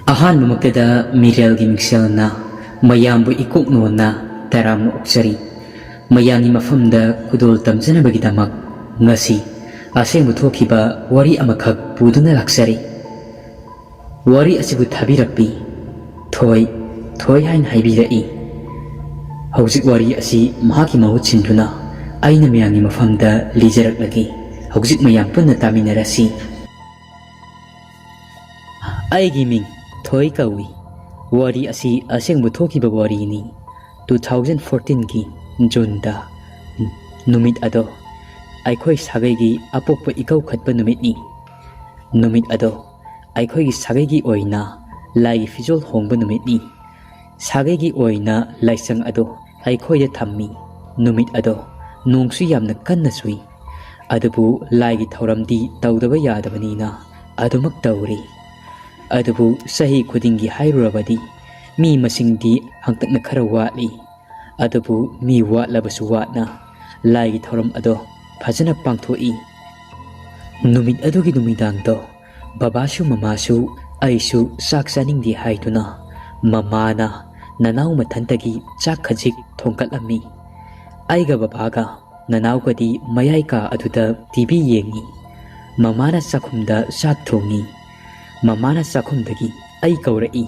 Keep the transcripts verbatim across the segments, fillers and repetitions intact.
ꯑꯍꯥꯟꯕꯃꯛꯇꯗ ꯃꯤꯔꯦꯜꯒꯤ ꯃꯤꯡꯁꯦꯜꯅ ꯃꯌꯥꯝꯕꯨ ꯏꯀꯣꯛ ꯅꯣꯟꯅ ꯇꯔꯥꯝꯅ ꯑꯣꯛꯆꯔꯤ꯫ ꯃꯌꯥꯝꯒꯤ ꯃꯐꯝꯗ ꯈꯨꯗꯣꯜ ꯇꯝꯖꯅꯕꯒꯤꯗꯃꯛ ꯉꯁꯤ ꯑꯁꯦꯡꯕ ꯊꯣꯛꯈꯤꯕ ꯋꯥꯔꯤ ꯑꯃꯈꯛ ꯄꯨꯗꯨꯅ ꯂꯥꯛꯆꯔꯤ꯫ ꯋꯥꯔꯤ ꯑꯁꯤꯕꯨ ꯊꯥꯕꯤꯔꯛꯄꯤ ꯊꯣꯏ, ꯊꯣꯏ ꯍꯥꯏꯅ ꯍꯥꯏꯕꯤꯔꯛꯏ꯫ ꯍꯧꯖꯤꯛ ꯋꯥꯔꯤ ꯑꯁꯤ ꯃꯍꯥꯛꯀꯤ ꯃꯍꯨꯠ ꯁꯤꯟꯗꯨꯅ ꯑꯩꯅ ꯃꯌꯥꯝꯒꯤ ꯃꯐꯝꯗ ꯂꯤꯖꯔꯛꯂꯒꯦ꯫ ꯍꯧꯖꯤꯛ ꯃꯌꯥꯝ ꯄꯨꯟꯅ ꯇꯥꯃꯤꯟꯅꯔꯁꯤ꯫ ꯑꯩꯒꯤ ꯃꯤꯡ ꯊꯣꯏ ꯀꯧꯏ꯫ ꯋꯥꯔꯤ ꯑꯁꯤ ꯑꯁꯦꯡꯕ ꯊꯣꯛꯈꯤꯕ ꯋꯥꯔꯤꯅꯤ꯫ Two thousand fourteen ꯒꯤ June ꯗ꯫ ꯅꯨꯃꯤꯠ ꯑꯗꯣ ꯑꯩꯈꯣꯏ ꯁꯥꯒꯩꯒꯤ ꯑꯄꯣꯛꯄ ꯏꯀꯧꯈꯠꯄ ꯅꯨꯃꯤꯠꯅꯤ꯫ ꯅꯨꯃꯤꯠ ꯑꯗꯣ ꯑꯩꯈꯣꯏꯒꯤ ꯁꯥꯒꯩꯒꯤ ꯑꯣꯏꯅ ꯂꯥꯏꯒꯤ ꯐꯤꯖꯣꯜ ꯍꯣꯡꯕ ꯅꯨꯃꯤꯠꯅꯤ꯫ ꯁꯥꯒꯩꯒꯤ ꯑꯣꯏꯅ ꯂꯥꯏꯁꯪ ꯑꯗꯨ ꯑꯩꯈꯣꯏꯗ ꯊꯝꯃꯤ꯫ ꯅꯨꯃꯤꯠ ꯑꯗꯣ ꯅꯣꯡꯁꯨ ꯌꯥꯝꯅ ꯀꯟꯅ ꯆꯨꯏ꯫ ꯑꯗꯨꯕꯨ ꯂꯥꯏꯒꯤ ꯊꯧꯔꯝꯗꯤ ꯇꯧꯗꯕ ꯌꯥꯗꯕꯅꯤꯅ ꯑꯗꯨꯃꯛ ꯇꯧꯔꯤ꯫ ꯑꯗꯨꯕꯨ ꯆꯍꯤ ꯈꯨꯗꯤꯡꯒꯤ ꯍꯥꯏꯔꯨꯔꯕꯗꯤ ꯃꯤ ꯃꯁꯤꯡꯗꯤ ꯍꯟꯗꯛꯅ ꯈꯔ ꯋꯥꯠꯂꯤ꯫ ꯑꯗꯨꯕꯨ ꯃꯤ ꯋꯥꯠꯂꯕꯁꯨ ꯋꯥꯠꯅ ꯂꯥꯏꯒꯤ ꯊꯧꯔꯝ ꯑꯗꯣ ꯐꯖꯅ ꯄꯥꯡꯊꯣꯛꯏ꯫ ꯅꯨꯃꯤꯠ ꯑꯗꯨꯒꯤ ꯅꯨꯃꯤꯗꯥꯡꯗꯣ ꯕꯕꯥꯁꯨ ꯃꯃꯥꯁꯨ ꯑꯩꯁꯨ ꯆꯥꯛ ꯆꯥꯅꯤꯡꯗꯦ ꯍꯥꯏꯗꯨꯅ ꯃꯃꯥꯅ ꯅꯅꯥꯎ ꯃꯊꯟꯇꯒꯤ ꯆꯥꯛ ꯈꯖꯤꯛ ꯊꯣꯡꯒꯠꯂꯝꯃꯤ꯫ ꯑꯩꯒ ꯕꯕꯥꯒ ꯅꯅꯥꯎꯒꯗꯤ ꯃꯌꯥꯏ ꯀꯥ ꯑꯗꯨꯗ ꯇꯤ ꯚꯤ ꯌꯦꯡꯉꯤ꯫ ꯃꯃꯥꯅ ꯆꯥꯛꯈꯨꯝꯗ ꯆꯥꯛ ꯊꯣꯡꯉꯤ꯫ ꯃꯃꯥꯅ ꯆꯥꯛꯈꯨꯝꯗꯒꯤ ꯑꯩ ꯀꯧꯔꯛꯏ꯫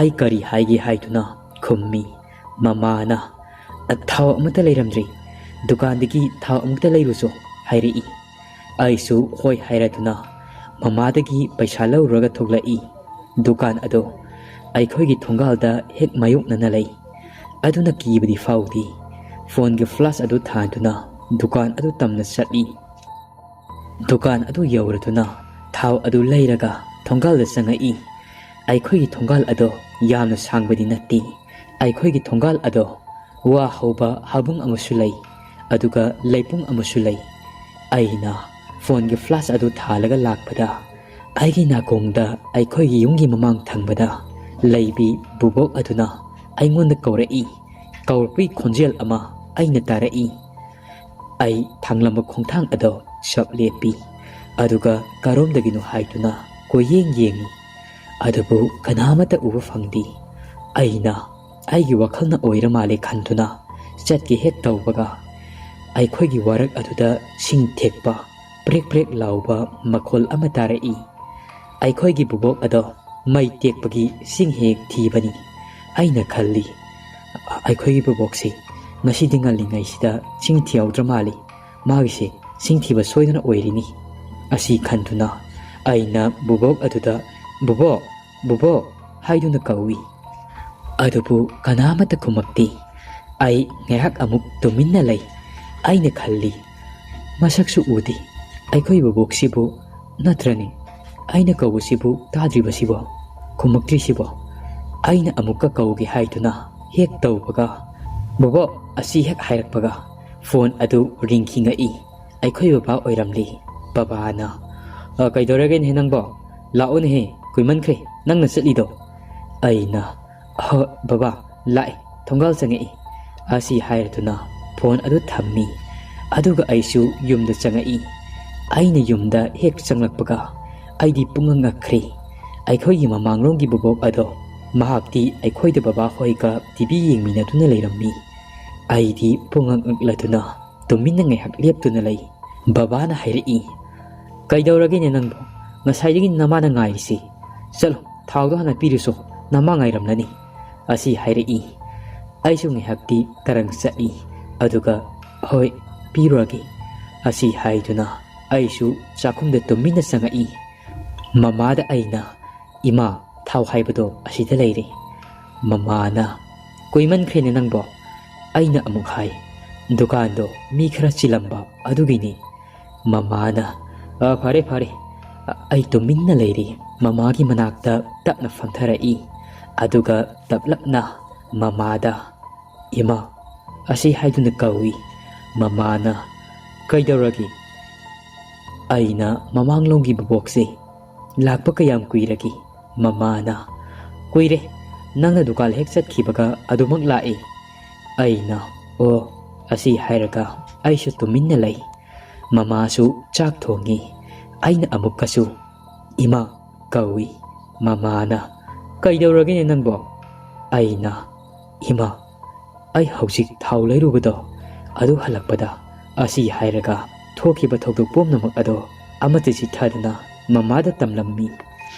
ꯑꯩ ꯀꯔꯤ ꯍꯥꯏꯒꯦ ꯍꯥꯏꯗꯨꯅ ꯈꯨꯝꯃꯤ꯫ ꯃꯃꯥꯅ, "ꯊꯥꯎ ꯑꯃꯠꯇ ꯂꯩꯔꯝꯗ꯭ꯔꯤ, ꯗꯨꯀꯥꯟꯗꯒꯤ ꯊꯥꯎ ꯑꯃꯨꯛꯇ ꯂꯩꯔꯨꯆꯣ" ꯍꯥꯏꯔꯛꯏ꯫ ꯑꯩꯁꯨ ꯍꯣꯏ ꯍꯥꯏꯔꯗꯨꯅ ꯃꯃꯥꯗꯒꯤ ꯄꯩꯁꯥ ꯂꯧꯔꯨꯔꯒ ꯊꯣꯛꯂꯛꯏ꯫ ꯗꯨꯀꯥꯟ ꯑꯗꯣ ꯑꯩꯈꯣꯏꯒꯤ ꯊꯣꯡꯒꯥꯜꯗ ꯍꯦꯛ ꯃꯥꯌꯣꯛꯅꯅ ꯂꯩ꯫ ꯑꯗꯨꯅ ꯀꯤꯕꯗꯤ ꯐꯥꯎꯗꯦ꯫ ꯐꯣꯟꯒꯤ ꯐ꯭ꯂꯥꯁ ꯑꯗꯨ ꯊꯥꯟꯗꯨꯅ ꯗꯨꯀꯥꯟ ꯑꯗꯨ ꯇꯝꯅ ꯆꯠꯂꯤ꯫ ꯗꯨꯀꯥꯟ ꯑꯗꯨ ꯌꯧꯔꯗꯨꯅ ꯊꯥꯎ ꯑꯗꯨ ꯂꯩꯔꯒ ꯊꯣꯡꯒꯥꯜꯗ ꯆꯪꯉꯛꯏ꯫ ꯑꯩꯈꯣꯏꯒꯤ ꯊꯣꯡꯒꯥꯜ ꯑꯗꯣ ꯌꯥꯝꯅ ꯁꯥꯡꯕꯗꯤ ꯅꯠꯇꯦ꯫ ꯑꯩꯈꯣꯏꯒꯤ ꯊꯣꯡꯒꯥꯜ ꯑꯗꯣ ꯋꯥ ꯍꯧꯕ ꯍꯥꯕꯨꯡ ꯑꯃꯁꯨ ꯂꯩ, ꯑꯗꯨꯒ ꯂꯩꯄꯨꯡ ꯑꯃꯁꯨ ꯂꯩ꯫ ꯑꯩꯅ ꯐꯣꯟꯒꯤ ꯐ꯭ꯂꯥꯁ ꯑꯗꯨ ꯊꯥꯜꯂꯒ ꯂꯥꯛꯄꯗ, ꯑꯩꯒꯤ ꯅꯥꯀꯣꯡꯗ ꯑꯩꯈꯣꯏꯒꯤ ꯌꯨꯝꯒꯤ ꯃꯃꯥꯡ ꯊꯪꯕꯗ ꯂꯩꯕꯤ ꯕꯨꯕꯣꯛ ꯑꯗꯨꯅ ꯑꯩꯉꯣꯟꯗ ꯀꯧꯔꯛꯏ꯫ ꯀꯧꯔꯛꯄꯒꯤ ꯈꯣꯟꯖꯦꯜ ꯑꯃ ꯑꯩꯅ ꯇꯥꯔꯛꯏ꯫ ꯑꯩ ꯊꯥꯡꯂꯝꯕ ꯈꯣꯡꯊꯥꯡ ꯑꯗꯣ ꯁꯞ ꯂꯦꯞꯄꯤ, ꯑꯗꯨꯒ ꯀꯔꯣꯝꯗꯒꯤꯅꯣ ꯍꯥꯏꯗꯨꯅ ꯀꯣꯏꯌꯦꯡ ꯌꯦꯡꯉꯤ꯫ ꯑꯗꯨꯕꯨ ꯀꯅꯥꯃꯠꯇ ꯎꯕ ꯐꯪꯗꯦ꯫ ꯑꯩꯅ ꯑꯩꯒꯤ ꯋꯥꯈꯜꯅ ꯑꯣꯏꯔ ꯃꯥꯜꯂꯦ ꯈꯟꯗꯨꯅ ꯆꯠꯀꯦ ꯍꯦꯛ ꯇꯧꯕꯒ, ꯑꯩꯈꯣꯏꯒꯤ ꯋꯥꯔꯛ ꯑꯗꯨꯗ ꯁꯤꯡ ꯊꯦꯛꯄ ꯄ꯭ꯔꯦꯛ ꯄ꯭ꯔꯦꯛ ꯂꯥꯎꯕ ꯃꯈꯣꯜ ꯑꯃ ꯇꯥꯔꯛꯏ꯫ ꯑꯩꯈꯣꯏꯒꯤ ꯕꯨꯕꯣꯛ ꯑꯗꯣ ꯃꯩ ꯇꯦꯛꯄꯒꯤ ꯁꯤꯡ ꯍꯦꯛ ꯊꯤꯕꯅꯤ꯫ ꯑꯩꯅ ꯈꯜꯂꯤ, ꯑꯩꯈꯣꯏꯒꯤ ꯕꯨꯕꯣꯛꯁꯤ ꯉꯁꯤꯗꯤ ꯉꯜꯂꯤꯉꯩꯁꯤꯗ ꯁꯤꯡ ꯊꯤꯍꯧꯗ꯭ꯔ ꯃꯥꯜꯂꯤ꯫ ꯃꯥꯒꯤꯁꯦ ꯁꯤꯡ ꯊꯤꯕ ꯁꯣꯏꯗꯅ ꯑꯣꯏꯔꯤꯅꯤ꯫ ꯑꯁꯤ ꯈꯟꯗꯨꯅ ꯑꯩꯅ ꯕꯨꯕꯣꯛ ꯑꯗꯨꯗ, "ꯕꯨꯕꯣꯛ, ꯕꯨꯕꯣꯛ" ꯍꯥꯏꯗꯨꯅ ꯀꯧꯏ꯫ ꯑꯗꯨꯕꯨ ꯀꯅꯥꯃꯠꯇ ꯈꯨꯝꯃꯛꯇꯦ꯫ ꯑꯩ ꯉꯥꯏꯍꯥꯛ ꯑꯃꯨꯛ ꯇꯨꯃꯤꯟꯅ ꯂꯩ꯫ ꯑꯩꯅ ꯈꯜꯂꯤ, ꯃꯁꯛꯁꯨ ꯎꯗꯦ꯫ ꯑꯩꯈꯣꯏ ꯕꯨꯕꯣꯛꯁꯤꯕꯨ ꯅꯠꯇ꯭ꯔꯅꯦ ꯑꯩꯅ ꯀꯧꯕꯁꯤꯕꯨ ꯇꯥꯗ꯭ꯔꯤꯕꯁꯤꯕꯣ? ꯈꯨꯝꯃꯛꯇ꯭ꯔꯤꯁꯤꯕꯣ? ꯑꯩꯅ ꯑꯃꯨꯛꯀ ꯀꯧꯒꯦ ꯍꯥꯏꯗꯨꯅ ꯍꯦꯛ ꯇꯧꯕꯒ, ꯕꯣꯕꯣ ꯑꯁꯤ ꯍꯦꯛ ꯍꯥꯏꯔꯛꯄꯒ ꯐꯣꯟ ꯑꯗꯨ ꯔꯤꯡꯈꯤꯉꯛꯏ꯫ ꯑꯩꯈꯣꯏ ꯕꯕꯥ ꯑꯣꯏꯔꯝꯂꯤ꯫ ꯕꯕꯥꯅ, "ꯑ, ꯀꯩꯗꯧꯔꯒꯦꯅꯦꯍꯦ ꯅꯪꯕꯣ? ꯂꯥꯛꯑꯣꯅꯦꯍꯦ, ꯀꯨꯏꯃꯟꯈ꯭ꯔꯦ ꯅꯪꯅ ꯆꯠꯂꯤꯗꯣ?" ꯑꯩꯅ, "ꯍꯣꯏ ꯕꯕꯥ, ꯂꯥꯛꯑꯦ, ꯊꯣꯡꯒꯥꯜ ꯆꯪꯉꯛꯏ" ꯑꯁꯤ ꯍꯥꯏꯔꯗꯨꯅ ꯐꯣꯟ ꯑꯗꯨ ꯊꯝꯃꯤ꯫ ꯑꯗꯨꯒ ꯑꯩꯁꯨ ꯌꯨꯝꯗ ꯆꯪꯉꯛꯏ꯫ ꯑꯩꯅ ꯌꯨꯝꯗ ꯍꯦꯛ ꯆꯪꯂꯛꯄꯒ ꯑꯩꯗꯤ ꯄꯨꯡꯉꯛ ꯉꯛꯈ꯭ꯔꯦ꯫ ꯑꯩꯈꯣꯏꯒꯤ ꯃꯃꯥꯡꯂꯣꯝꯒꯤ ꯕꯣꯕꯣꯛ ꯑꯗꯣ, ꯃꯍꯥꯛꯇꯤ ꯑꯩꯈꯣꯏꯗ ꯕꯕꯥ ꯍꯣꯏꯒ ꯇꯤ ꯚꯤ ꯌꯦꯡꯃꯤꯟꯅꯗꯨꯅ ꯂꯩꯔꯝꯃꯤ꯫ ꯑꯩꯗꯤ ꯄꯨꯡꯉꯛ ꯉꯛꯂꯗꯨꯅ ꯇꯨꯃꯤꯟꯅ ꯉꯥꯏꯍꯥꯛ ꯂꯦꯞꯇꯨꯅ ꯂꯩ꯫ ꯕꯕꯥꯅ ꯍꯥꯏꯔꯛꯏ, "ꯀꯩꯗꯧꯔꯒꯦꯅꯦ ꯅꯪꯕꯨ? ꯉꯁꯥꯏꯗꯒꯤ ꯅꯃꯥꯅ ꯉꯥꯏꯔꯤꯁꯤ꯫ ꯆꯠꯂꯣ, ꯊꯥꯎꯗꯣ ꯍꯥꯟꯅ ꯄꯤꯔꯨꯁꯣ, ꯅꯃꯥ ꯉꯥꯏꯔꯝꯂꯅꯤ" ꯑꯁꯤ ꯍꯥꯏꯔꯛꯏ꯫ ꯑꯩꯁꯨ ꯉꯥꯏꯍꯥꯛꯇꯤ ꯇꯔꯪ ꯆꯠꯂꯤ꯫ ꯑꯗꯨꯒ, "ꯍꯣꯏ, ꯄꯤꯔꯨꯔꯒꯦ" ꯑꯁꯤ ꯍꯥꯏꯗꯨꯅ ꯑꯩꯁꯨ ꯆꯥꯛꯈꯨꯝꯗ ꯇꯨꯃꯤꯟꯅ ꯆꯪꯉꯛꯏ꯫ ꯃꯃꯥꯗ ꯑꯩꯅ, "ꯏꯃꯥ, ꯊꯥꯎ ꯍꯥꯏꯕꯗꯣ ꯑꯁꯤꯗ ꯂꯩꯔꯦ"꯫ ꯃꯃꯥꯅ, "ꯀꯨꯏꯃꯟꯈ꯭ꯔꯦꯅꯦ ꯅꯪꯕꯣ"꯫ ꯑꯩꯅ ꯑꯃꯨꯛ ꯍꯥꯏ, "ꯗꯨꯀꯥꯟꯗꯣ ꯃꯤ ꯈꯔ ꯆꯤꯜꯂꯝꯕ ꯑꯗꯨꯒꯤꯅꯤ"꯫ ꯃꯃꯥꯅ, "ꯑ, ꯐꯔꯦ, ꯐꯔꯦ"꯫ ꯑ, ꯑꯩ ꯇꯨꯃꯤꯟꯅ ꯂꯩꯔꯤ꯫ ꯃꯃꯥꯒꯤ ꯃꯅꯥꯛꯇ ꯇꯞꯅ ꯐꯝꯊꯔꯛꯏ꯫ ꯑꯗꯨꯒ ꯇꯞꯂꯞꯅ ꯃꯃꯥꯗ, "ꯏꯃꯥ" ꯑꯁꯤ ꯍꯥꯏꯗꯨꯅ ꯀꯧꯏ꯫ ꯃꯃꯥꯅ, "ꯀꯩꯗꯧꯔꯒꯦ?" ꯑꯩꯅ ꯃꯃꯥꯡꯂꯣꯝꯒꯤ ꯕꯣꯕꯣꯛꯁꯦ, "ꯂꯥꯛꯄ ꯀꯌꯥꯝ ꯀꯨꯏꯔꯒꯦ?" ꯃꯃꯥꯅ, "ꯀꯨꯏꯔꯦ, ꯅꯪꯅ ꯗꯨꯀꯥꯟ ꯍꯦꯛ ꯆꯠꯈꯤꯕꯒ ꯑꯗꯨꯃꯛ ꯂꯥꯛꯏ"꯫ ꯑꯩꯅ, "ꯑꯣ" ꯑꯁꯤ ꯍꯥꯏꯔꯒ ꯑꯩꯁꯨ ꯇꯨꯃꯤꯟꯅ ꯂꯩ꯫ ꯃꯃꯥꯁꯨ ꯆꯥꯛ ꯊꯣꯡꯉꯤ꯫ ꯑꯩꯅ ꯑꯃꯨꯛꯀꯁꯨ "ꯏꯃꯥ" ꯀꯧꯏ꯫ ꯃꯃꯥꯅ, "ꯀꯩꯗꯧꯔꯒꯦꯅꯦ ꯅꯪꯕꯣ?" ꯑꯩꯅ, "ꯏꯃꯥ, ꯑꯩ ꯍꯧꯖꯤꯛ ꯊꯥꯎ ꯂꯩꯔꯨꯕꯗꯣ, ꯑꯗꯨ ꯍꯜꯂꯛꯄꯗ ꯑꯁꯤ ꯍꯥꯏꯔꯒ ꯊꯣꯛꯈꯤꯕ ꯊꯧꯗꯣꯛ ꯄꯨꯝꯅꯃꯛ ꯑꯗꯣ ꯑꯃꯠꯇ ꯆꯤꯠꯊꯗꯅ ꯃꯃꯥꯗ ꯇꯝꯂꯝꯃꯤ꯫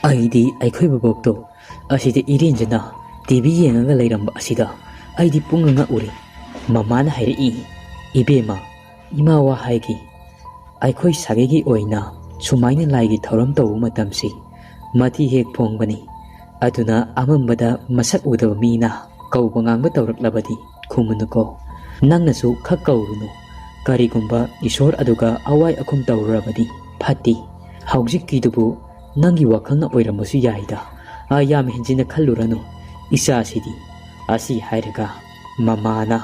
ꯑꯩꯗꯤ ꯑꯩꯈꯣꯏ ꯕꯕꯣꯛꯇꯣ ꯑꯁꯤꯗ ꯏꯔꯦꯟꯖꯅ ꯇꯤ ꯚꯤ ꯌꯦꯡꯉꯒ ꯂꯩꯔꯝꯕ ꯑꯁꯤꯗ ꯑꯩꯗꯤ ꯄꯨꯡꯉ ꯉꯛꯎꯔꯦ꯫ ꯃꯃꯥꯅ ꯍꯥꯏꯔꯛꯏ, "ꯏꯕꯦꯝꯃ, ꯏꯃꯥ ꯋꯥ ꯍꯥꯏꯒꯦ꯫ ꯑꯩꯈꯣꯏ ꯁꯥꯒꯩꯒꯤ ꯑꯣꯏꯅ ꯁꯨꯃꯥꯏꯅ ꯂꯥꯏꯒꯤ ꯊꯧꯔꯝ ꯇꯧꯕ ꯃꯇꯝꯁꯤ ꯃꯊꯤ ꯍꯦꯛ ꯐꯣꯡꯕꯅꯤ꯫ ꯑꯗꯨꯅ ꯑꯃꯝꯕꯗ ꯃꯁꯛ ꯎꯗꯕ ꯃꯤꯅ ꯀꯧꯕ ꯉꯥꯡꯕ ꯇꯧꯔꯛꯂꯕꯗꯤ ꯈꯨꯝꯃꯨꯅꯨꯀꯣ꯫ ꯅꯪꯅꯁꯨ ꯈꯛ ꯀꯧꯔꯨꯅꯨ꯫ ꯀꯔꯤꯒꯨꯝꯕ ꯏꯁꯣꯔ ꯑꯗꯨꯒ ꯑꯋꯥꯏ ꯑꯈꯨꯝ ꯇꯧꯔꯨꯔꯕꯗꯤ ꯐꯠꯇꯦ꯫ ꯍꯧꯖꯤꯛꯀꯤꯗꯨꯕꯨ ꯅꯪꯒꯤ ꯋꯥꯈꯜꯅ ꯑꯣꯏꯔꯝꯕꯁꯨ ꯌꯥꯏꯗ꯫ ꯑꯥ, ꯌꯥꯝ ꯍꯦꯟꯖꯤꯟꯅ ꯈꯜꯂꯨꯔꯅꯨ ꯏꯆꯥꯁꯤꯗꯤ"꯫ ꯑꯁꯤ ꯍꯥꯏꯔꯒ ꯃꯃꯥꯅ,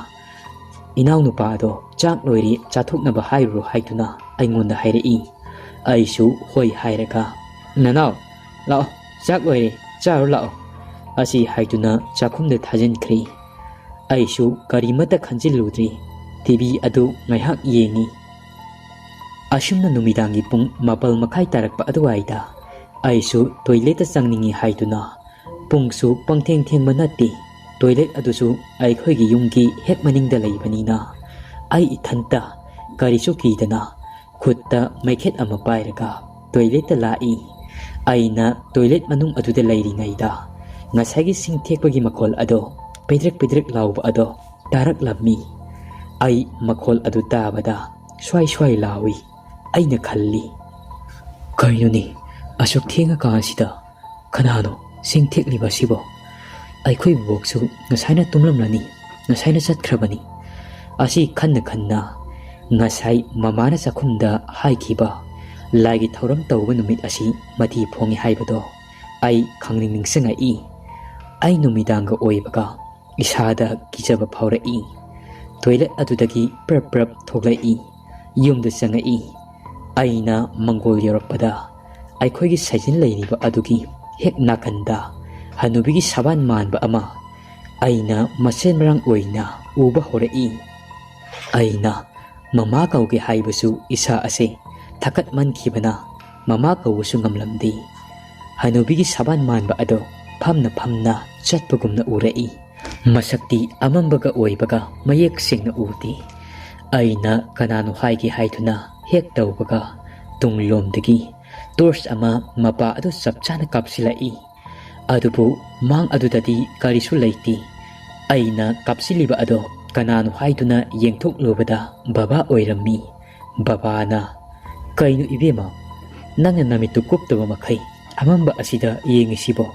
"ꯏꯅꯥꯎꯅꯨꯄꯥꯗꯣ ꯆꯥꯛ ꯂꯣꯏꯔꯦ, ꯆꯥꯊꯣꯛꯅꯕ ꯍꯥꯏꯔꯨꯔꯣ" ꯍꯥꯏꯗꯨꯅ ꯑꯩꯉꯣꯟꯗ ꯍꯥꯏꯔꯛꯏ꯫ ꯑꯩꯁꯨ ꯍꯣꯏ ꯍꯥꯏꯔꯒ, "ꯅꯅꯥꯎ, ꯂꯥꯛꯑꯣ, ꯆꯥꯛ ꯂꯣꯏꯔꯦ, ꯆꯥꯔꯨ ꯂꯥꯛꯑꯣ" ꯑꯁꯤ ꯍꯥꯏꯗꯨꯅ ꯆꯥꯛꯈꯨꯝꯗ ꯊꯥꯖꯤꯟꯈ꯭ꯔꯦ꯫ ꯑꯩꯁꯨ ꯀꯔꯤꯃꯠꯇ ꯈꯟꯖꯤꯜꯂꯨꯗ꯭ꯔꯤ, ꯇꯤ ꯚꯤ ꯑꯗꯨ ꯉꯥꯏꯍꯥꯛ ꯌꯦꯡꯉꯤ꯫ ꯑꯁꯨꯝꯅ ꯅꯨꯃꯤꯗꯥꯡꯒꯤ ꯄꯨꯡ ꯃꯥꯄꯜ ꯃꯈꯥꯏ ꯇꯥꯔꯛꯄ ꯑꯗꯨꯋꯥꯏꯗ ꯑꯩꯁꯨ ꯇꯣꯏꯂꯦꯠꯇ ꯆꯪꯅꯤꯡꯏ ꯍꯥꯏꯗꯨꯅ, ꯄꯨꯡꯁꯨ ꯄꯪꯊꯦꯡ ꯊꯦꯡꯕ ꯅꯠꯇꯦ, ꯇꯣꯏꯂꯦꯠ ꯑꯗꯨꯁꯨ ꯑꯩꯈꯣꯏꯒꯤ ꯌꯨꯝꯒꯤ ꯍꯦꯛ ꯃꯅꯤꯡꯗ ꯂꯩꯕꯅꯤꯅ, ꯑꯩ ꯏꯊꯟꯇ ꯀꯔꯤꯁꯨ ꯀꯤꯗꯅ ꯈꯨꯠꯇ ꯃꯩꯈꯦꯠ ꯑꯃ ꯄꯥꯏꯔꯒ ꯇꯣꯏꯂꯦꯠꯇ ꯂꯥꯛꯏ꯫ ꯑꯩꯅ ꯇꯣꯏꯂꯦꯠ ꯃꯅꯨꯡ ꯑꯗꯨꯗ ꯂꯩꯔꯤꯉꯩꯗ ꯉꯁꯥꯏꯒꯤ ꯁꯤꯡ ꯊꯦꯛꯄꯒꯤ ꯃꯈꯣꯜ ꯑꯗꯣ, ꯄꯦꯗ꯭ꯔꯦꯛ ꯄꯦꯗ꯭ꯔꯦꯛ ꯂꯥꯎꯕ ꯑꯗꯣ ꯇꯥꯔꯛꯂꯝꯃꯤ꯫ ꯑꯩ ꯃꯈꯣꯜ ꯑꯗꯨ ꯇꯥꯕꯗ ꯁ꯭ꯋꯥꯏ ꯁ꯭ꯋꯥꯏ ꯂꯥꯎꯏ꯫ ꯑꯩꯅ ꯈꯜꯂꯤ, "ꯀꯩꯅꯣꯅꯦ, ꯑꯁꯨꯛ ꯊꯦꯡꯉꯀꯥꯟꯁꯤꯗ ꯀꯅꯥꯅꯣ ꯁꯤꯡ ꯊꯦꯛꯂꯤꯕ ꯑꯁꯤꯕꯣ? ꯑꯩꯈꯣꯏ ꯕꯣꯛꯁꯨ ꯉꯁꯥꯏꯅ ꯇꯨꯝꯂꯝꯂꯅꯤ, ꯉꯁꯥꯏꯅ ꯆꯠꯈ꯭ꯔꯕꯅꯤ"꯫ ꯑꯁꯤ ꯈꯟꯅ ꯈꯟꯅ ꯉꯁꯥꯏ ꯃꯃꯥꯅ ꯆꯥꯛꯈꯨꯝꯗ ꯍꯥꯏꯈꯤꯕ ꯂꯥꯏꯒꯤ ꯊꯧꯔꯝ ꯇꯧꯕ ꯅꯨꯃꯤꯠ ꯑꯁꯤ ꯃꯊꯤ ꯐꯣꯡꯉꯤ ꯍꯥꯏꯕꯗꯣ ꯑꯩ ꯈꯪꯅꯤꯡ ꯅꯤꯡꯁꯤꯡꯉꯛꯏ꯫ ꯑꯩ ꯅꯨꯃꯤꯗꯥꯡꯒ ꯑꯣꯏꯕꯒ ꯏꯁꯥꯗ ꯀꯤꯖꯕ ꯐꯥꯎꯔꯛꯏ꯫ ꯇꯣꯏꯂꯦꯠ ꯑꯗꯨꯗꯒꯤ ꯄ꯭ꯔꯞ ꯄ꯭ꯔꯞ ꯊꯣꯛꯂꯛꯏ꯫ ꯌꯨꯝꯗ ꯆꯪꯉꯛꯏ꯫ ꯑꯩꯅ ꯃꯪꯒꯣꯜ ꯌꯧꯔꯛꯄꯗ ꯑꯩꯈꯣꯏꯒꯤ ꯁꯥꯏꯖꯤꯟ ꯂꯩꯔꯤꯕ ꯑꯗꯨꯒꯤ ꯍꯦꯛ ꯅꯥꯀꯟꯗ ꯍꯅꯨꯕꯤꯒꯤ ꯁꯕꯥꯟ ꯃꯥꯟꯕ ꯑꯃ ꯑꯩꯅ ꯃꯁꯦꯟ ꯃꯔꯥꯡ ꯑꯣꯏꯅ ꯎꯕ ꯍꯧꯔꯛꯏ꯫ ꯑꯩꯅ ꯃꯃꯥ ꯀꯧꯒꯦ ꯍꯥꯏꯕꯁꯨ ꯏꯁꯥ ꯑꯁꯦ ꯊꯛꯀꯠꯃꯟꯈꯤꯕꯅ ꯃꯃꯥ ꯀꯧꯕꯁꯨ ꯉꯝꯂꯝꯗꯦ꯫ ꯍꯅꯨꯕꯤꯒꯤ ꯁꯕꯥꯟ ꯃꯥꯟꯕ ꯑꯗꯣ ꯐꯝꯅ ꯐꯝꯅ ꯆꯠꯄꯒꯨꯝꯅ ꯎꯔꯛꯏ꯫ ꯃꯁꯛꯇꯤ ꯑꯃꯝꯕꯒ ꯑꯣꯏꯕꯒ ꯃꯌꯦꯛ ꯁꯦꯡꯅ ꯎꯗꯦ꯫ ꯑꯩꯅ ꯀꯅꯥꯅꯣ ꯍꯥꯏꯒꯦ ꯍꯥꯏꯗꯨꯅ ꯍꯦꯛ ꯇꯧꯕꯒ, ꯇꯨꯡꯂꯣꯝꯗꯒꯤ ꯇꯣꯔꯆ ꯑꯃ ꯃꯄꯥ ꯑꯗꯨ ꯆꯞ ꯆꯥꯅ ꯀꯥꯞꯁꯤꯜꯂꯛꯏ꯫ ꯑꯗꯨꯕꯨ ꯃꯥꯡ ꯑꯗꯨꯗꯗꯤ ꯀꯔꯤꯁꯨ ꯂꯩꯇꯦ꯫ ꯑꯩꯅ ꯀꯥꯞꯁꯤꯜꯂꯤꯕ ꯑꯗꯣ ꯀꯅꯥꯅꯣ ꯍꯥꯏꯗꯨꯅ ꯌꯦꯡꯊꯣꯛꯂꯨꯕꯗ ꯕꯕꯥ ꯑꯣꯏꯔꯝꯃꯤ꯫ ꯕꯕꯥꯅ, "ꯀꯩꯅꯣ ꯏꯕꯦꯝꯃ, ꯅꯪꯅ ꯅꯃꯤꯠꯇꯨ ꯀꯨꯞꯇꯕ ꯃꯈꯩ ꯑꯃꯝꯕ ꯑꯁꯤꯗ ꯌꯦꯡꯉꯤꯁꯤꯕꯣ?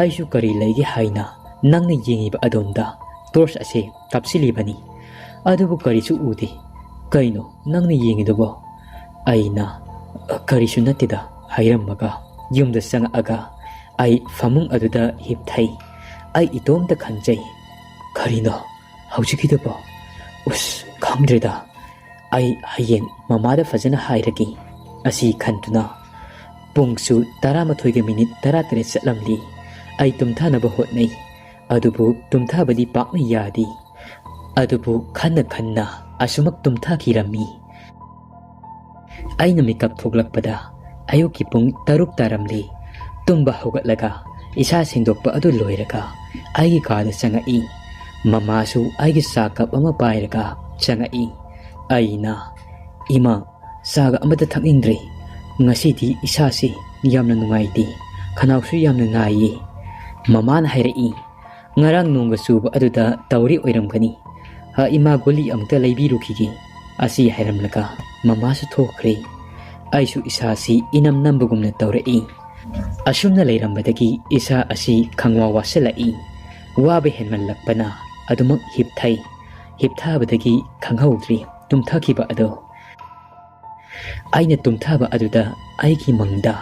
ꯑꯩꯁꯨ ꯀꯔꯤ ꯂꯩꯒꯦ ꯍꯥꯏꯅ ꯅꯪꯅ ꯌꯦꯡꯉꯤꯕ ꯑꯗꯣꯝꯗ ꯇꯣꯔꯆ ꯑꯁꯦ ꯀꯥꯞꯁꯤꯜꯂꯤꯕꯅꯤ, ꯑꯗꯨꯕꯨ ꯀꯔꯤꯁꯨ ꯎꯗꯦ꯫ ꯀꯩꯅꯣ ꯅꯪꯅ ꯌꯦꯡꯉꯤꯗꯨꯕꯣ?" ꯑꯩꯅ, "ꯀꯔꯤꯁꯨ ꯅꯠꯇꯦꯗ" ꯍꯥꯏꯔꯝꯃꯒ ꯌꯨꯝꯗ ꯆꯪꯉꯛꯑꯒ ꯑꯩ ꯐꯃꯨꯡ ꯑꯗꯨꯗ ꯍꯤꯞꯊꯩ꯫ ꯑꯩ ꯏꯇꯣꯝꯇ ꯈꯟꯖꯩ, "ꯀꯔꯤꯅꯣ ꯍꯧꯖꯤꯛꯀꯤꯗꯨꯕꯣ? ꯎꯁ, ꯈꯪꯗ꯭ꯔꯦꯗ꯫ ꯑꯩ ꯍꯌꯦꯡ ꯃꯃꯥꯗ ꯐꯖꯅ ꯍꯥꯏꯔꯒꯦ" ꯑꯁꯤ ꯈꯟꯗꯨꯅ ꯄꯨꯡꯁꯨ ꯇꯔꯥꯃꯥꯊꯣꯏꯒ ꯃꯤꯅꯤꯠ ꯇꯔꯥꯇꯔꯦꯠ ꯆꯠꯂꯝꯂꯤ꯫ ꯑꯩ ꯇꯨꯝꯊꯅꯕ ꯍꯣꯠꯅꯩ, ꯑꯗꯨꯕꯨ ꯇꯨꯝꯊꯕꯗꯤ ꯄꯥꯛꯅ ꯌꯥꯗꯦ꯫ ꯑꯗꯨꯕꯨ ꯈꯟꯅ ꯈꯟꯅ ꯑꯁꯨꯃꯛ ꯇꯨꯝꯊꯈꯤꯔꯝꯃꯤ꯫ ꯑꯩꯅ ꯃꯤꯀꯞ ꯊꯣꯛꯂꯛꯄꯗ ꯑꯌꯨꯛꯀꯤ ꯄꯨꯡ ꯇꯔꯨꯛ ꯇꯥꯔꯝꯂꯤ꯫ ꯇꯨꯝꯕ ꯍꯧꯒꯠꯂꯒ ꯏꯁꯥ ꯁꯦꯡꯗꯣꯛꯄ ꯑꯗꯨ ꯂꯣꯏꯔꯒ ꯑꯩꯒꯤ ꯀꯥꯗ ꯆꯪꯉꯛꯏ꯫ ꯃꯃꯥꯁꯨ ꯑꯩꯒꯤ ꯆꯥ ꯀꯞ ꯑꯃ ꯄꯥꯏꯔꯒ ꯆꯪꯉꯛꯏ꯫ ꯑꯩꯅ, "ꯏꯃꯥ, ꯆꯥꯒ ꯑꯃꯠꯇ ꯊꯛꯅꯤꯡꯗ꯭ꯔꯦ꯫ ꯉꯁꯤꯗꯤ ꯏꯁꯥꯁꯤ ꯌꯥꯝꯅ ꯅꯨꯡꯉꯥꯏꯇꯦ, ꯈꯅꯥꯎꯁꯨ ꯌꯥꯝꯅ ꯅꯥꯏꯌꯦ꯫" ꯃꯃꯥꯅ ꯍꯥꯏꯔꯛꯏ, "ꯉꯔꯥꯡ ꯅꯣꯡꯒ ꯆꯨꯕ ꯑꯗꯨꯗ ꯇꯧꯔꯤ ꯑꯣꯏꯔꯝꯒꯅꯤ꯫ ꯑ, ꯏꯃꯥ, ꯒꯨꯂꯤ ꯑꯃꯨꯛꯇ ꯂꯩꯕꯤꯔꯨꯈꯤꯒꯦ" ꯑꯁꯤ ꯍꯥꯏꯔꯝꯂꯒ ꯃꯃꯥꯁꯨ ꯊꯣꯛꯈ꯭ꯔꯦ꯫ ꯑꯩꯁꯨ ꯏꯁꯥꯁꯤ ꯏꯅꯝ ꯅꯝꯕꯒꯨꯝꯅ ꯇꯧꯔꯛꯏ꯫ ꯑꯁꯨꯝꯅ ꯂꯩꯔꯝꯕꯗꯒꯤ ꯏꯁꯥ ꯑꯁꯤ ꯈꯪꯋꯥ ꯋꯥꯁꯤꯜꯂꯛꯏ꯫ ꯋꯥꯕ ꯍꯦꯟꯃꯜꯂꯛꯄꯅ ꯑꯗꯨꯃꯛ ꯍꯤꯞꯊꯩ꯫ ꯍꯤꯞꯊꯕꯗꯒꯤ ꯈꯪꯍꯧꯗ꯭ꯔꯤ ꯇꯨꯝꯊꯈꯤꯕ ꯑꯗꯣ꯫ ꯑꯩꯅ ꯇꯨꯝꯊꯕ ꯑꯗꯨꯗ ꯑꯩꯒꯤ ꯃꯪꯗ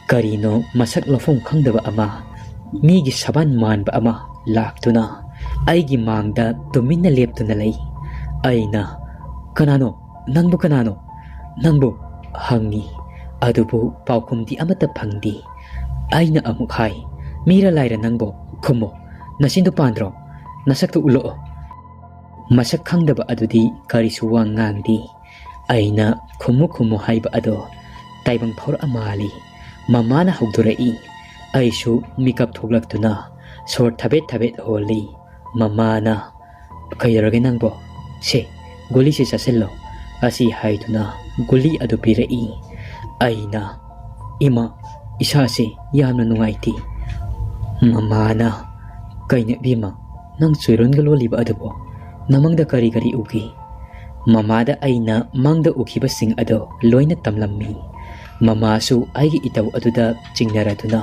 ꯀꯔꯤꯅꯣ ꯃꯁꯛ ꯂꯧꯐꯝ ꯈꯪꯗꯕ ꯑꯃ, ꯃꯤꯒꯤ ꯁꯕꯥꯟ ꯃꯥꯟꯕ ꯑꯃ ꯂꯥꯛꯇꯨꯅ ꯑꯩꯒꯤ ꯃꯥꯡꯗ ꯇꯨꯃꯤꯟꯅ ꯂꯦꯞꯇꯨꯅ ꯂꯩ꯫ ꯑꯩꯅ, "ꯀꯅꯥꯅꯣ? ꯅꯪꯕꯨ ꯀꯅꯥꯅꯣ? ꯅꯪꯕꯨ?" ꯍꯪꯉꯤ꯫ ꯑꯗꯨꯕꯨ ꯄꯥꯎꯈꯨꯝꯗꯤ ꯑꯃꯠꯇ ꯐꯪꯗꯦ꯫ ꯑꯩꯅ ꯑꯃꯨꯛ ꯍꯥꯏ, "ꯃꯤꯔ ꯂꯥꯏꯔ ꯅꯪꯕꯨ? ꯈꯨꯝꯃꯣ꯫ ꯅꯆꯤꯟꯗꯨ ꯄꯥꯟꯗ꯭ꯔꯣ? ꯅꯁꯛꯇꯨ ꯎꯠꯂꯛꯑꯣ꯫" ꯃꯁꯛ ꯈꯪꯗꯕ ꯑꯗꯨꯗꯤ ꯀꯔꯤꯁꯨ ꯋꯥ ꯉꯥꯡꯗꯦ꯫ ꯑꯩꯅ "ꯈꯨꯝꯃꯨ ꯈꯨꯝꯃꯨ" ꯍꯥꯏꯕ ꯑꯗꯣ ꯇꯥꯏꯕꯪ ꯐꯥꯎꯔꯛꯑ ꯃꯥꯜꯂꯤ꯫ ꯃꯃꯥꯅ ꯍꯧꯗꯣꯔꯛꯏ꯫ ꯑꯩꯁꯨ ꯃꯤꯀꯞ ꯊꯣꯛꯂꯛꯇꯨꯅ ꯁꯣꯔ ꯊꯕꯦꯠ ꯊꯕꯦꯠ ꯍꯣꯜꯂꯤ꯫ ꯃꯃꯥꯅ, "ꯀꯩꯗꯧꯔꯒꯦ ꯅꯪꯕꯣ? ꯁꯦ, ꯒꯨꯂꯤꯁꯦ ꯆꯥꯁꯤꯜꯂꯣ" ꯑꯁꯤ ꯍꯥꯏꯗꯨꯅ ꯒꯨꯂꯤ ꯑꯗꯨ ꯄꯤꯔꯛꯏ꯫ ꯑꯩꯅ, "ꯏꯃꯥ, ꯏꯁꯥꯁꯦ ꯌꯥꯝꯅ ꯅꯨꯡꯉꯥꯏꯇꯦ"꯫ ꯃꯃꯥꯅ, "ꯀꯩꯅꯣ ꯏꯕꯦꯝꯃ, ꯅꯪ ꯆꯣꯏꯔꯣꯟꯒ ꯂꯣꯜꯂꯤꯕ ꯑꯗꯨꯕꯣ? ꯅꯃꯪꯗ ꯀꯔꯤ ꯀꯔꯤ ꯎꯈꯤ?" ꯃꯃꯥꯗ ꯑꯩꯅ ꯃꯪꯗ ꯎꯈꯤꯕꯁꯤꯡ ꯑꯗꯣ ꯂꯣꯏꯅ ꯇꯝꯂꯝꯃꯤ꯫ ꯃꯃꯥꯁꯨ ꯑꯩꯒꯤ ꯏꯇꯧ ꯑꯗꯨꯗ ꯆꯤꯡꯅꯔꯗꯨꯅ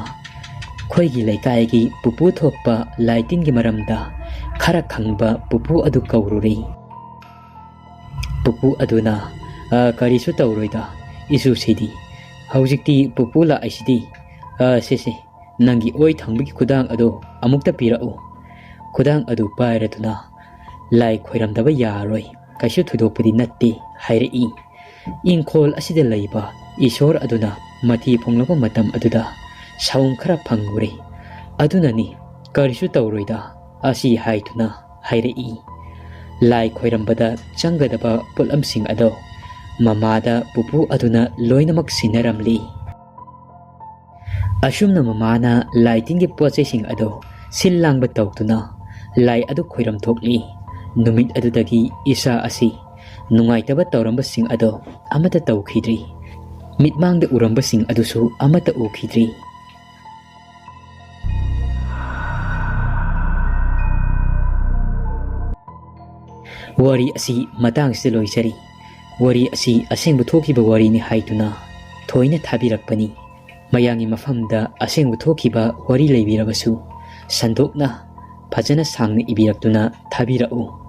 ꯑꯩꯈꯣꯏꯒꯤ ꯂꯩꯀꯥꯏꯒꯤ ꯄꯨꯄꯨ ꯊꯣꯛꯄ ꯂꯥꯏ ꯇꯤꯟꯒꯤ ꯃꯔꯝꯗ ꯈꯔ ꯈꯪꯕ ꯄꯨꯄꯨ ꯑꯗꯨ ꯀꯧꯔꯨꯔꯦ꯫ ꯄꯨꯄꯨ ꯑꯗꯨꯅ, "ꯑ, ꯀꯔꯤꯁꯨ ꯇꯧꯔꯣꯏꯗ, ꯏꯁꯨꯁꯤꯗꯤ꯫ ꯍꯧꯖꯤꯛꯇꯤ ꯄꯨꯄꯨ ꯂꯥꯛꯏꯁꯤꯗꯤ꯫ ꯑ, ꯁꯦ, ꯁꯦ, ꯅꯪꯒꯤ ꯑꯣꯏ ꯊꯪꯕꯒꯤ ꯈꯨꯗꯥꯡ ꯑꯗꯣ ꯑꯃꯨꯛꯇ ꯄꯤꯔꯛꯎ꯫ ꯈꯨꯗꯥꯡ ꯑꯗꯨ ꯄꯥꯏꯔꯗꯨꯅ ꯂꯥꯏ ꯈꯣꯏꯔꯝꯗꯕ ꯌꯥꯔꯣꯏ, ꯀꯩꯁꯨ ꯊꯣꯏꯗꯣꯛꯄꯗꯤ ꯅꯠꯇꯦ" ꯍꯥꯏꯔꯛꯏ꯫ ꯏꯪꯈꯣꯜ ꯑꯁꯤꯗ ꯂꯩꯕ ꯏꯁꯣꯔ ꯑꯗꯨꯅ ꯃꯊꯤ ꯐꯣꯡꯂꯛꯄ ꯃꯇꯝ ꯑꯗꯨꯗ ꯁꯥꯎꯟ ꯈꯔ ꯐꯪꯉꯨꯔꯦ꯫ ꯑꯗꯨꯅꯅꯤ, "ꯀꯔꯤꯁꯨ ꯇꯧꯔꯣꯏꯗ" ꯑꯁꯤ ꯍꯥꯏꯗꯨꯅ ꯍꯥꯏꯔꯛꯏ꯫ ꯂꯥꯏ ꯈꯣꯏꯔꯝꯕꯗ ꯆꯪꯒꯗꯕ ꯄꯣꯠꯂꯝꯁꯤꯡ ꯑꯗꯣ ꯃꯃꯥꯗ ꯄꯨꯄꯨ ꯑꯗꯨꯅ ꯂꯣꯏꯅꯃꯛ ꯁꯤꯟꯅꯔꯝꯂꯤ꯫ ꯑꯁꯨꯝꯅ ꯃꯃꯥꯅ ꯂꯥꯏ ꯇꯤꯟꯒꯤ ꯄꯣꯠ ꯆꯩꯁꯤꯡ ꯑꯗꯣ ꯁꯤꯜ ꯂꯥꯡꯕ ꯇꯧꯗꯨꯅ ꯂꯥꯏ ꯑꯗꯨ ꯈꯣꯏꯔꯝ ꯊꯣꯛꯂꯤ꯫ ꯅꯨꯃꯤꯠ ꯑꯗꯨꯗꯒꯤ ꯏꯁꯥ ꯑꯁꯤ ꯅꯨꯡꯉꯥꯏꯇꯕ ꯇꯧꯔꯝꯕꯁꯤꯡ ꯑꯗꯣ ꯑꯃꯠꯇ ꯇꯧꯈꯤꯗ꯭ꯔꯤ꯫ ꯃꯤꯠꯃꯥꯡꯗ ꯎꯔꯝꯕꯁꯤꯡ ꯑꯗꯨꯁꯨ ꯑꯃꯠꯇ ꯎꯈꯤꯗ꯭ꯔꯤ꯫ ꯋꯥꯔꯤ ꯑꯁꯤ ꯃꯇꯥꯡꯁꯤꯗ ꯂꯣꯏꯖꯔꯤ꯫ ꯋꯥꯔꯤ ꯑꯁꯤ ꯑꯁꯦꯡꯕ ꯊꯣꯛꯈꯤꯕ ꯋꯥꯔꯤꯅꯤ ꯍꯥꯏꯗꯨꯅ ꯊꯣꯏꯅ ꯊꯥꯕꯤꯔꯛꯄꯅꯤ꯫ ꯃꯌꯥꯝꯒꯤ ꯃꯐꯝꯗ ꯑꯁꯦꯡꯕ ꯊꯣꯛꯈꯤꯕ ꯋꯥꯔꯤ ꯂꯩꯕꯤꯔꯕꯁꯨ ꯁꯟꯗꯣꯛꯅ ꯐꯖꯅ ꯁꯥꯡꯅ ꯏꯕꯤꯔꯛꯇꯨꯅ ꯊꯥꯕꯤꯔꯛꯎ꯫